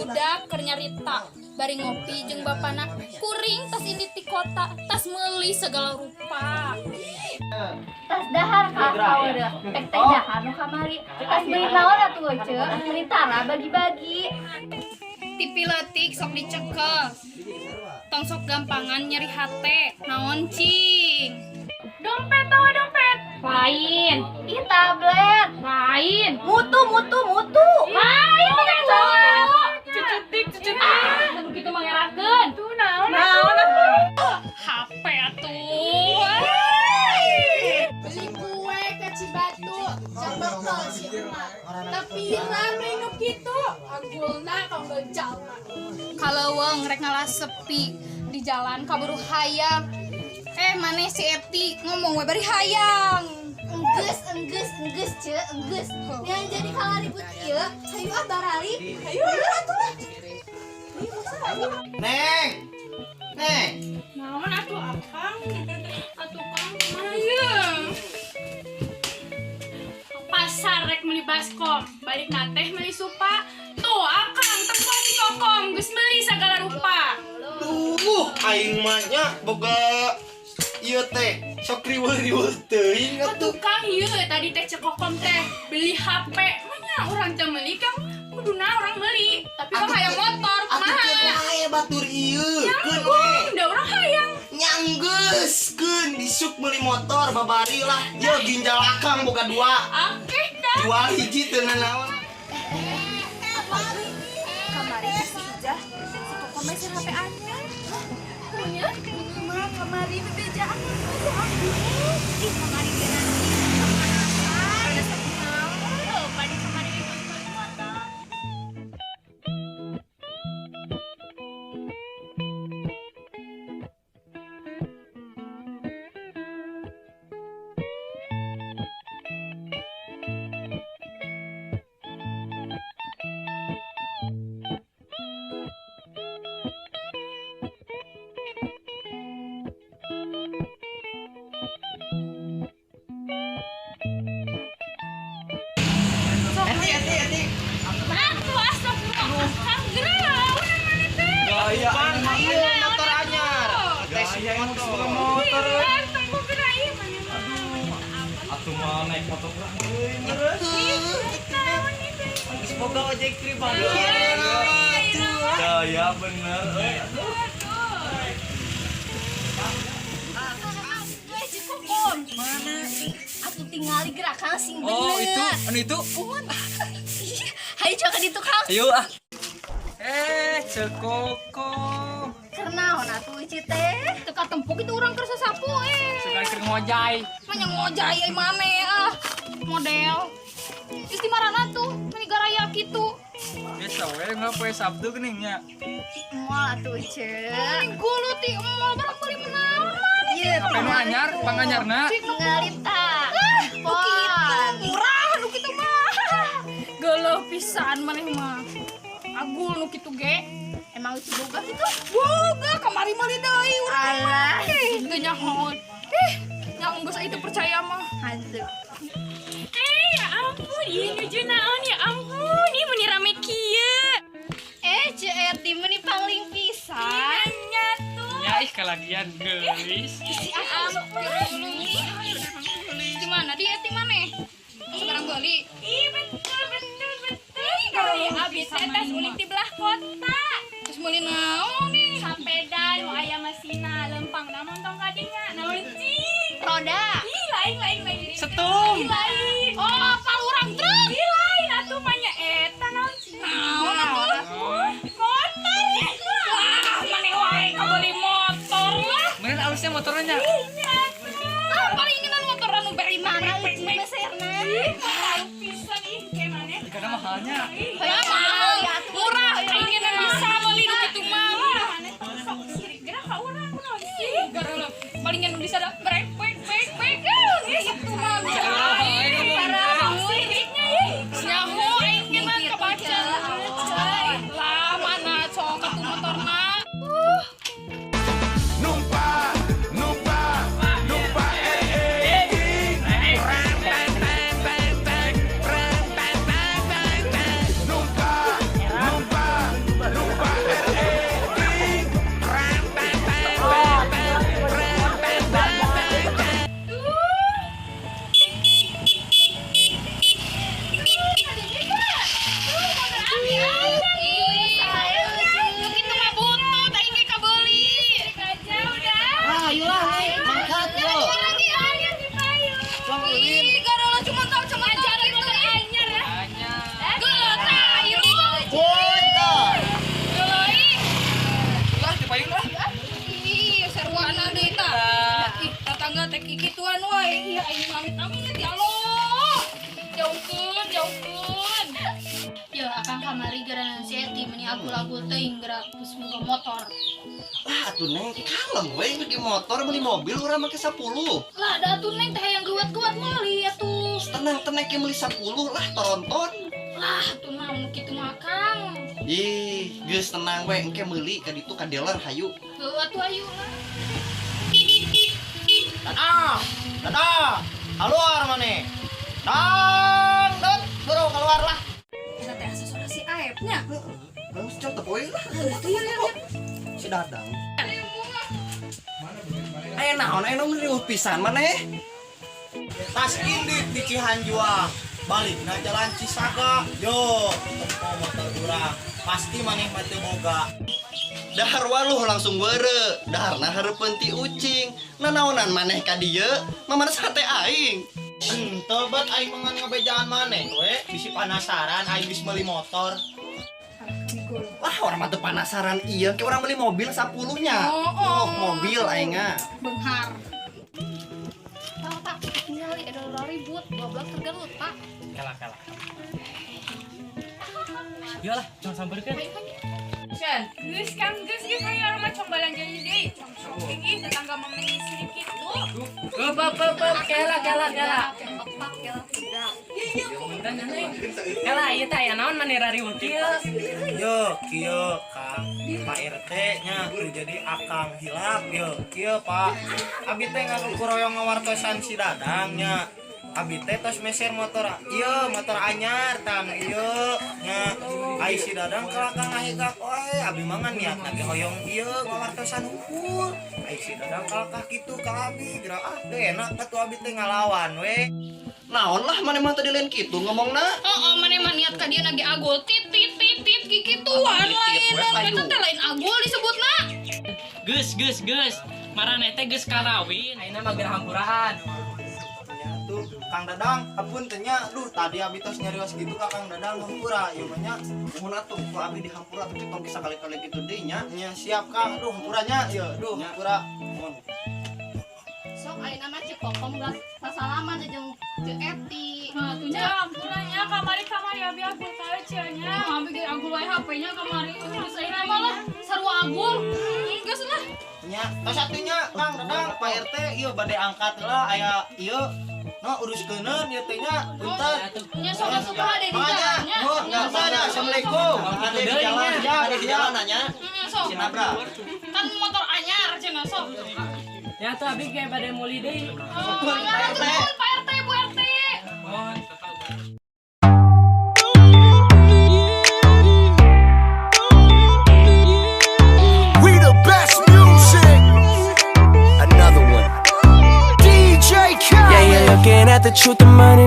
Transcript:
Budak keur nyarita bari ngopi jeung bapana, kuring tas indit ti kota, tas meuli segala rupa. Tas dahar ka kaweureuh. Pek teh dahar nu kamari. Tas beli naon atuh, Ceu? Meuli tara bagi-bagi. Ti leutik sok dicekel. Tong sok gampangan nyeri hate. Naon cing? Dompet tawa dompet. Lain. Ih, tablet. Lain. Mutu, mutu, mutu. Lain bukan cowok. Cucutik, cucutik. Ah, nu kitu mangerakeun. Tuh naon? Naon atuh? HP atuh. Beli kue ke Cibatu, cabekal si emak. Tapi rame nu kitu, agulna kanggo jalma. Kaleuweung rek ngalah sepi di jalan kaburu hayang. Eh, maneh si Eti ngomong we bari hayang. Enggeus, enggeus, enggeus, Ceu, enggeus. Yang jadi kalah ribut ieu, hayu ah barali. Hayu atuh lah. Neng. Neng. Naon atuh akang? Atuh kang kumaha ieu? Pasar rek meuli baskom, balik teh meuli supa. Tuh akang telepon si Kokom geus meuli segala rupa. Duh, aing mah nya boga ieu teh sok riweuh-riweuh teuing atuh. Atuh kang ieu tadi teh cek Kokom teh beli HP. Manya urang teh meuli, Kang? Kuduna urang meuli. Tapi kang Atuh hayang motor Atuh kumaha? keun wae batur ieu. Keun we. Udah urang hayang. Nya enggeus keun isuk meuli motor babari lah. Ye ginjal akang boga dua. Oke dah. Jual hiji teu nanaon. Kamari si Ijah, si Kokom meser HP anyar. Punya, mah kamari bebejaan. Ih, kamari ge nanti. Ada satu naon? Padi kamari meuli motor. Eti, Eti, Eti. Atuh astagfirullah. Kang geura urang mana teh? Gaya aing mah ieu motor anyar. Teh si motor. Motor. Tunggu geura ieu mana mah. Atuh mau naik motor urang euy meureun. Geus boga ojek pribadi. Gaya bener euy. Eh, Ceu Kokom. Mana? Atuh tingali gerakan sing bener. Oh, itu, anu itu. Ih, hayu coba di tukang. Ayo ah. Eh, Ceu Kokom. Keur naon atuh Ici teh? Teu katempuk itu urang keur sasapu eh. Suka keur ngojay. Manya ngojay ai maneh ah. Model. Geus di marana tuh, meni garaya kitu. Biasa we ngapoe Sabtu geuning nya. Moal atuh, Ceu. Meni gulu ti emol barang meuli menaon maneh. Ieu Apa nu anyar, panganyarna? tingali ta. Ah, nu kitu murah nu kitu mah. Geuleuh pisan maneh mah. Agul nu kitu ge. Emang Uci boga kitu? Boga kamari meuli deui urang Alah. Teu nyaho. Eh, nya geus itu percaya mah. Hantu. Eh, ya ampun, ieu nuju naon ya ampun, ieu meuni rame kieu. Eh, Ceu Eti meuni pangling pisan. Nya tuh. Ya ih kalagian geulis. Si ampun. Gimana di Eti maneh? Sekarang beli. Ih, betul betul betul. Kalau ya abis teh tas ulit di belah kota. Terus meuli naon nih? Sepeda nu aya mesina lempang namun tong kadinya. Naon cing? Roda. Ih, lain lain lain. Setum. Ih, lain. Oh, palurang truk. Ih, lain atuh mah nya eta naon cing? Naon atuh? Motor. Wah, maneh wae kabeli motor lah. Meureun alusnya motornya. Iya, ah, paling inginan motor anu beri Mana Uci meserna? Ih, mahal pisan ih kayak maneh. Karena mahalnya. Ya mahal, murah, keinginan bisa beli nu kitu mah lah. Sok sirik geura ka urang kunaon sih? Gara palingan bisa da brek brek brek brek. Gitu mah bisa. Parah siriknya ih. Nyaho aing ge mah kebaca. Lah mana sok atuh motorna. Numpa, numpa, numpa, eh, eh, eh. Rang, tang, tang, tang, tang, rang, tang, tang, tang, tang. Numpa, Gara si Eti meni agul-agul teuing geura geus boga motor. Lah atuh Neng, kalem we ge motor beli mobil urang make 10. Lah da atuh Neng teh hayang geuwat-geuwat meuli atuh. Tenang tenang ke meuli 10 lah toronton. Lah atuh naon kitu mah, Kang. Ih, geus tenang we engke meuli ka ditu ka dealer hayu. Heuh atuh ayo lah. Dadah. Dadah. Keluar maneh. Dang, dot, bro keluar lah. Eta teh asa suara si Aep nya. Langsung cok teu poe lah. Iya iya iya. Si Dadang. Aya naon aya naon riweuh pisan maneh? Tas indit di Cihanjuang balik na jalan Cisaga, yo tempo motor urang pasti maneh mah teu boga. Dahar waluh langsung weureu, daharna hareupeun ti ucing. Nanaonan maneh ka dieu? Mamanas hate aing. Henteu bet, aing mah ngan ngabejaan maneh we bisi penasaran aing geus meuli motor. Wah, urang mah teu penasaran iya, ke urang beli mobil 10 nya. Oh, Oh, mobil aing ah. Benghar. Pak, Pak, tinggali ada ribut, goblok tergelut, Pak. Kalah kalah. Iyalah, jangan samperkeun. Chan, geus Kang, geus geus ayo urang mah cong balanja deui. Cong shopping ih tetangga mah meni sirik kitu. Up up up up, kela kela kela. Opak ya sudah. Kela ieu teh aya naon maneh rariweuh kieu? Yo kieu Kang, Pak RT nya tuh jadi akang hilap yo kieu Pak, abi teh ngaku royong ngawartosan si Dadang nya. Abi teh tos meser motor ieu, motor anyar tah nu ieu nya. Ai si Dadang kalakang ngahegak wae, abi mah ngan niatna ge hoyong ieu ngawartosan hungkul. Ai si Dadang kalakah kitu ka abi geura, ah teu enak atuh abi teh ngalawan we. Naon lah maneh mah tadi lain kitu ngomongna. Heeh, maneh mah niat ka dieu nage agul tit tit tit tit kikituan Tit, lain. we, payu. Eta teh lain agul disebutna. Geus geus geus. Maraneh teh geus karawin, ayeuna mah geura hampuraan. Ya tuh Kang Dadang, ampun nya. Duh, tadi abi tos nyarios gitu ka Kang Dadang, hampura ieu mah nya. Muhun atuh ku abi dihampura tapi tong bisa kali-kali gitu deui nya. Nya siap Kang, aduh hampuranya ieu, duh Nya. Hampura. Muhun. Sok ayeuna mah Ceu Kokom geus sasalaman jeung Ceu Eti. Nah, tuh nya ampuranya kamari-kamari abi agul ka eceu nya. Abi ge agul wae HP-nya kamari. Geus ayeuna mah lah sarua agul. Geus lah. Nya, tos atuh Kang Dadang, Pak RT ieu bade angkat lah aya ieu no uruskeuneun ieu teh nya, punten. Nya sok asup ada di Makanya, jalannya. nuhun, nya, assalamualaikum. Ada di jalan, ya, Ada di jalan nanya. Heeh, sok. Si nabrak. Kan motor anyar cenah sok. Ya tuh abi ge bade meuli deui. Oh, ya, Pak RT. nuhun, Pak RT, Bu RT. Mohon. We the best music. Another one. DJ Khaled. Yeah, you're looking at the truth, the money.